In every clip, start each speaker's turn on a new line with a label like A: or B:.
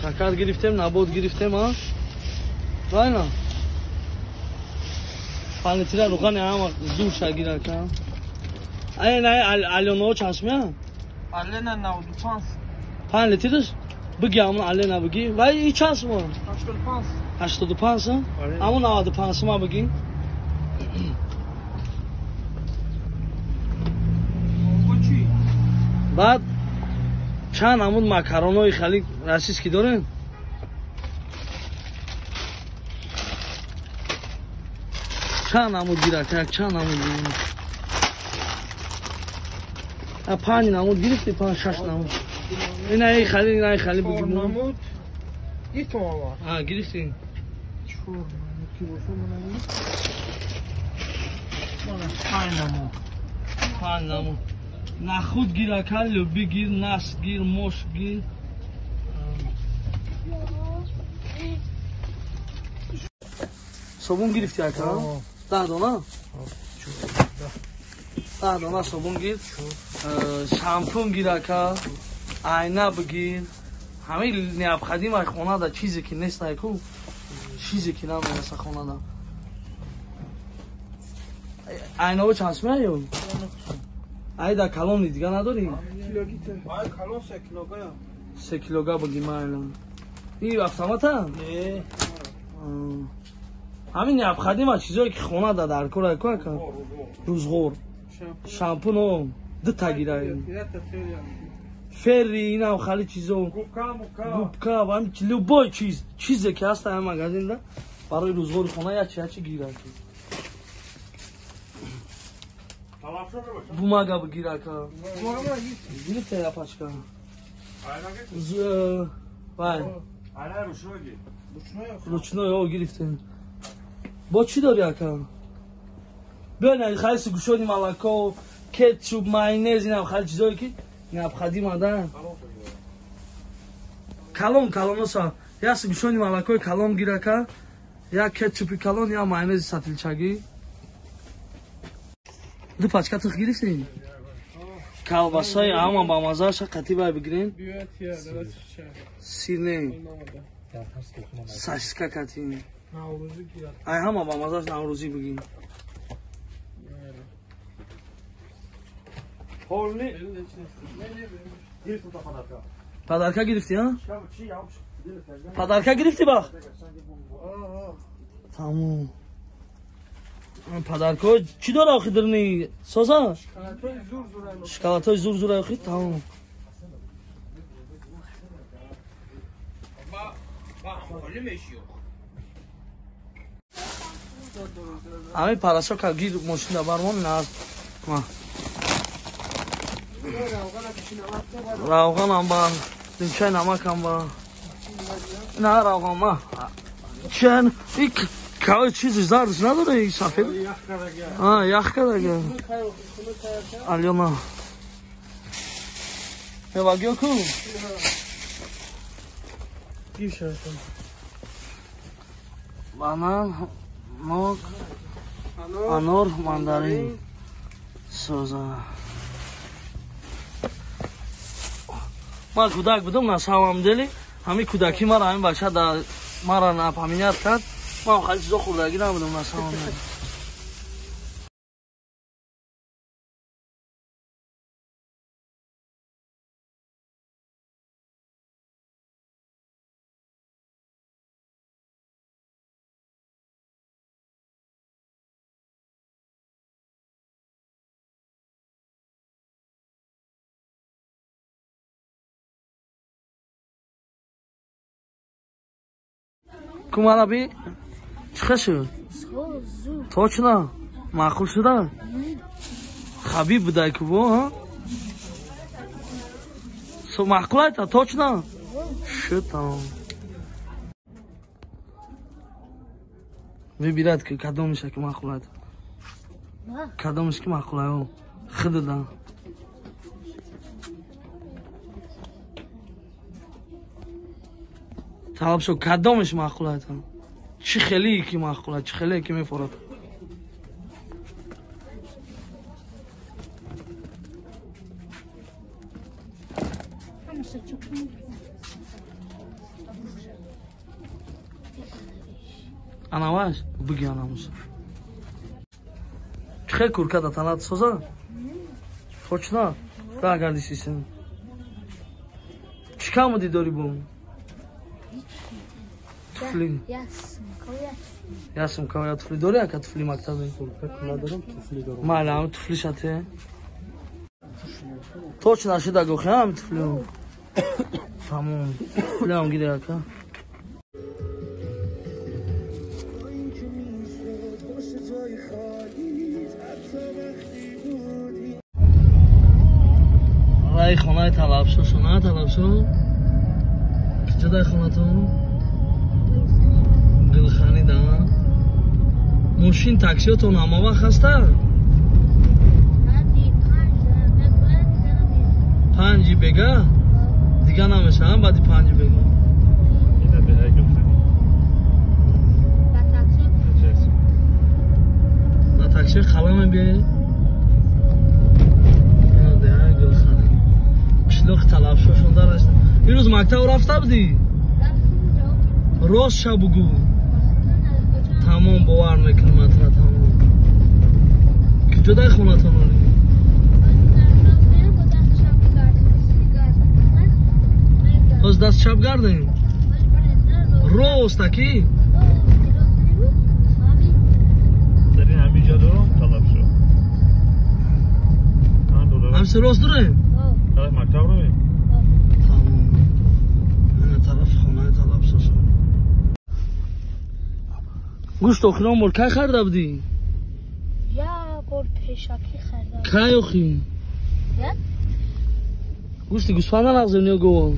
A: Шакар гирифтем, набот гирифтем, а? Правильно? Панҷ литра руғани ҳама зур шагира ка. Ай най алёно чанд сумя?
B: Алена 95.
A: 5 литраш? Биги ҳамон алена биги. Вай и чанд сума?
B: 85.
A: 85? Ҳамон 95 сума биги. Баъд чанд ҳамон макаронои хали российский дорем? Чанд намуд гирак, як чанд намуд гирак. А панҷ намуд гирифти, панҷ шаш намуд. Ина эй хали, ина эй хали буги.
B: Намуд гирифтам ама.
A: А, гирифти.
B: Чор намуд ки боша мана. Мана панҷ намуд.
A: Панҷ намуд. Нахуд гир ака, лӯби гир, нас гир, мош гир. Собун гирифти ака? 10 дона? 10 дона собун гир. Шампун гир ака, айна бигир. Ҳамаи необходимаи хонада чизе ки нест айку, чизе ки намереса хонада. Айнаҳо чанд сумя ё? Ай да калони дига надорӣ?
B: Ай калон 3 килога.
A: 3 килога биги майла. И автомата?
B: Не.
A: Ҳамин необходима чизое ки хонада дар кор айку ака. Рӯзғор. Шампун о, дута гира. Ферри инам хали чизо. Губка, ҳам любой чиз, чизе ки ҳаст ҳамин магазинда барои рӯзғори хона ячи ячи гира. Бумага бигир ака. Гирифта я пачка. Вай. Ручной о гирифтем. Бо чӣ дори ака? Биё на хайси гӯшони молоко, кетчуп, майонез инам хали чизое ки необходимо да. Калон калоноса. Я сгущённый молокои калон гир ака, я кетчупи калон, я майонези сатилчагӣ. Ду пачка тух гирифтем? Колбасаи ҳама ба маззаша қатӣ бай бигирем. Сир не. Сосиска катӣ. Ай ҳама ба маззаш наврӯзӣ бигирем. Подарка гирифтӣ, а? Подарка гирифтӣ бах? Тамом. Подарко чӣ дора охи дирни? Соза? Шоколадҳои зур зур охи, тамом. Ҳамин парашока гир мошина бармон на. Ма. Равғанам ба, димчаи намакам ба. На равған ма. Чен ик кави чизи зардш надора и сафед? А, ях кардага. Алёна. Мевагиё ку? Банан, нок, анор, мандарин. Соза. Ман кӯдак будам, на самом деле, ҳамин кӯдакӣ мара ҳамин бача да мара напоминат кард. Ман хали чизо хӯрдагӣ набудам на самом деле. Кумараби чӣ шуд? Точно? Маъқул шуда? Хабиб будай ку бо, а? Маъқул айта, точно? Шуд тамом. Выбират ки кадомиша ки маъқул айта. Кадомиш ки маъқул ай, хидда. Талаб шо кадомиш маъқул айта? Чӣ хелие ки маъқул ай, чӣ хелие ки мефорад? Анаваш буги анамус. Чихе курка да танат соза? Точно? Да гардисисен. Чӣ камуди дори бу? Туфли. Я сумка, я туфли дори, ака туфли мактаби?
B: Надорам, туфли дорам.
A: Майли, ами туфли шате. Точно шида гохи, ами туфли. Тамом. Туфли ам гире ака. Рай хонаи талабшо, шона талабшо. Киҷо дай хонатон? Гулхани да. Мошин таксиотон ҳама вақт ҳаста? 5 бега? Дига намешавам баъди 5 бега. Ба такси қала мебиёед? Гулхани. Қишлоқи талабшошон дарашта. Ирӯз мактаб рафта будӣ? Рост ша бугӯ. Тамом, бовар мекунам атра тамом. Куҷо дай хонатон оли? Ҳоз даст чап гардем? Рост аки?
C: Дар ин ҳамин ҷо дорам талабшо.
A: Ҳамси рост дорем?
C: Тараф мактаб ровем?
A: Тамом. Ана тарафи хонаи талабшошон. Гӯшт охирон бор кай харида будӣ?
D: Як бор пешакӣ харида.
A: Кай охи? Гӯшти гӯсфанда нағзем ё гов?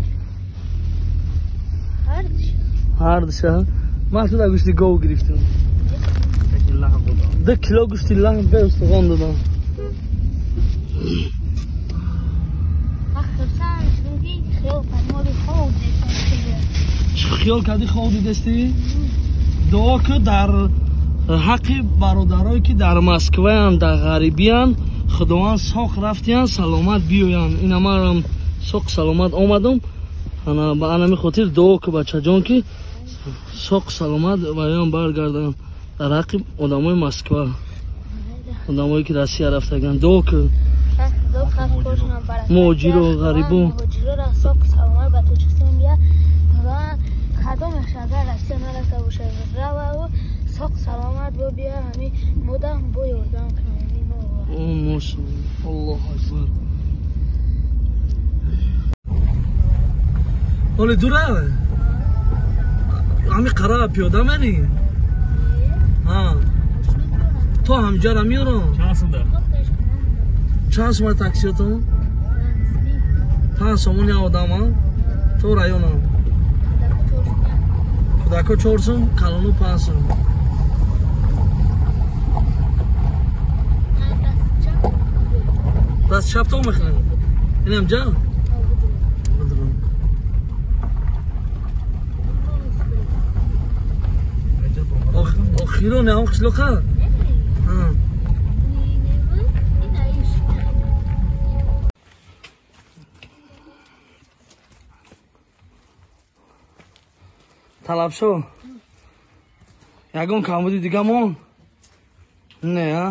A: Ҳардуша. Ман туда гӯшти гов гирифтам. 2 кило гӯшти лаҳм бе устухон додам. Хиёл кардӣ хоб дидестӣ? Дуо ки дар ҳаққи бародарое ки дар Москваянд, дар ғарибиянд, Худованд соқ рафтиянд, саломат биёянд. Ина манам соқ саломат омадам. Ба анами хотир дуо ки бачаҷон ки соқ саломат ваён баргарданд дар ҳаққи одамои Москва, одамое ки Россия рафтаганд. Дуо ки муҳоҷиро, ғарибо.
D: Кадомаш агар Россия нарафта бошад, раву соқ саломат бо бия, ҳами модам бо ёрдам кунам.
A: Машаллоҳ, Аллоҳу акбар. Оли дура? Ҳами қара пиёда мерӣ? То ҳамҷара меёрам?
C: Чанд сумда?
A: Чанд сума таксиотон? 5 сомон як одам, то районам. Кӯдако 4 сум, калоно 5 сум. Даст чап то мехӯрем? Инам ҷа? Охирон ҳам қишлоқа? Талабшо, ягон камбуди дигамон? Не, а?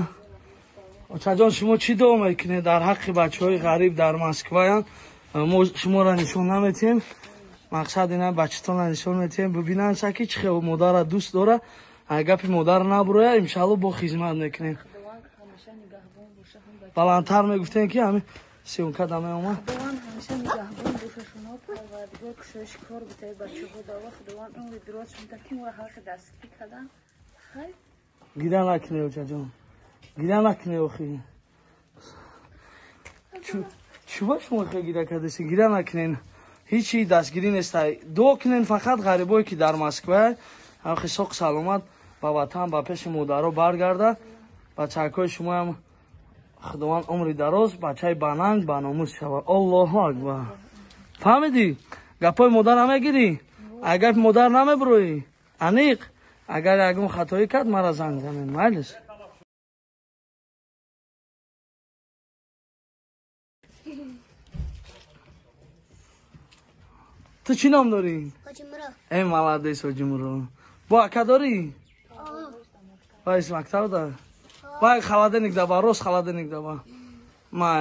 A: Очаҷон, шумо чӣ дуо мекунед дар ҳаққи бачаҳои ғариб дар Москваянд? Мо шуморо нишон наметиҳем. Мақсад ина бачатонро нишон метиҳем, бибинанд ки чӣ хел модарро дӯст дора. Агар гапи модар набуроя, иншаалло бо хизмат мекунем. Баландтар мегуфтем ки ҳамин съёмка да меомад.
E: ҳамеша нигаҳбон боша шумо, парвардигор кушоиши кор битаи бачаҳо дава, Худованд умри дароз шумо ки моро ҳаққи дастгирӣ кардан. Хайр,
A: гиря накунед, очаҷон, гиря накунед охи. Чӣ ба шумо хел гиря кардеси? Гиря накунед, ҳечи дастгирӣ нестай. Дуо кунед фақат ғарибое ки дар Москва ҳамхи соқ саломат ба ватан, ба пеши модаро баргарда. Бачакҳои шумоам Худованд умри дароз, бачаи бананг баномус шавад. Аллоҳу акбар. Фаҳмидӣ? Гапҳои модар намегирӣ? Агар гапи модар намебуроӣ, аниқ, агар ягон хатоӣ кард, мара занг занед. Майлиш? Ту чӣ ном дорӣ?
D: Ҳоҷимурод.
A: Э, молодец, Ҳоҷимурод. Бо ака дорӣ? Вай мактаб да. Вай холодильник да ба, рост холодильник да ба. Ма.